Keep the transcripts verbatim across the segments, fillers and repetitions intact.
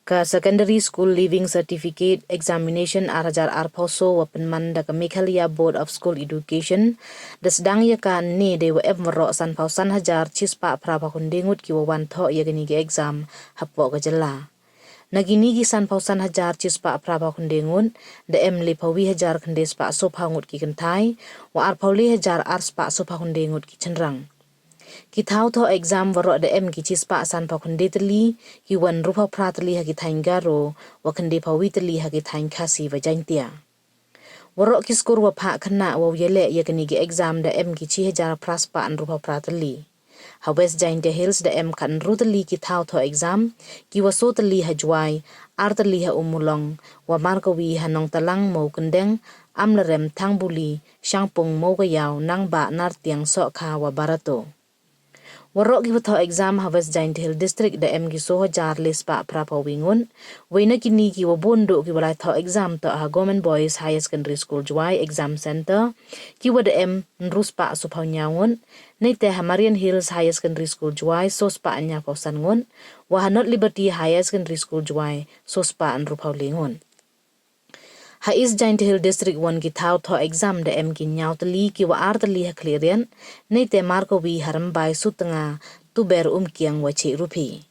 Ka Secondary School Leaving Certificate Examination ar hajar arphaw soo wa pynman da ka Meghalaya Board of School Education, da sdang ya ka ynne dei wa em waroh sanphaw san hajar chispah phraphaw khyndai ngut ki wa wan thoh ya kani ka exam hapoh ka jylla. Na kini ki sanphaw san hajar chispah phraphaw khyndai ngut, da em lephaw wi hajar khyndai spah soophaw ngut ki kynthai, wa arphaw le hajar ar spah soophaw khyndai ngut ki chynrang. Ki thaw thoh exam waroh da em ki chispah sanphaw khyndai tylli, ki wa ynruphaw phra tylli ha ki thaiñ Garo, wa khyndaiphaw wi tylli ha ki thaiñ Khasi wa Jaiñtia. Waroh ki skur wa phah khynnah wow yaleh ya kani ki exam da em ki chi hajar phra spah ynruphaw phra tylli. Ha West Jaiñtia Hills da em khatynru tylli ki thaw thoh exam, ki wa soo tylli ha Jowai, ar tylli ha Ummulong, wa markawi ha Nongtalang, Mowkyndeng, Amlarem, Thangbuli, Shangpung, Mowkaiaw, Nangbah, Nartiang, Sohkha wa Barato. Waroh ki wa thoh exam ha West Jaiñtia Hills District da em ki soo hajar le spah phraphaw wi ngut, wei na kini ki wa bun duh ki wa lai thoh exam toh ha Government Boys Higher Secondary School Jowai Exam Centre, ki wa da em ynru spah soophaw ynñiaw ngut, neite ha Marian Hills Higher Secondary School Jowai soo spah ynñiawphaw san ngut, wa ha North Liberty Higher Secondary School Jowai soo spah ynruphaw le ngut. Ha East Jaiñtia Hills District won ki thaw thoh exam da em ki ynñiaw tylli ki wa ar tylli ha Khliehriat, neite markawi ha Rymbai, Sutnga, Tuber, Umkiang wa Chiruphi.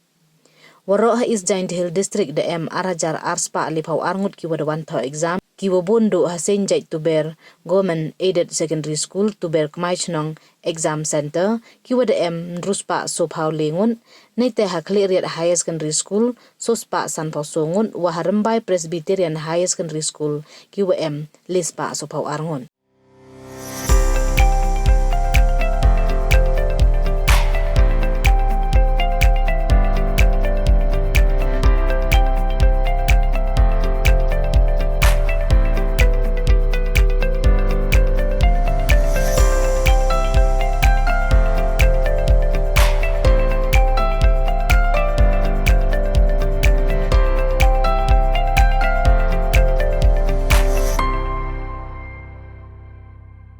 Waroh ha East Jaiñtia Hills District da em ar hajar ar spah lephaw ar ngut ki wa da wan thoh exam, ki wa bun duh ha Saint Jait Tuber Government Aided Secondary School, Tuber Kmaichnong, Exam Centre, ki wa da em ynru spah soophaw le ngut, neite ha Khliehriat Higher Secondary School soo spah sanphaw soo ngut, wa ha Rymbai Presbyterian Higher Secondary School ki wa em le spah soophaw ar ngut.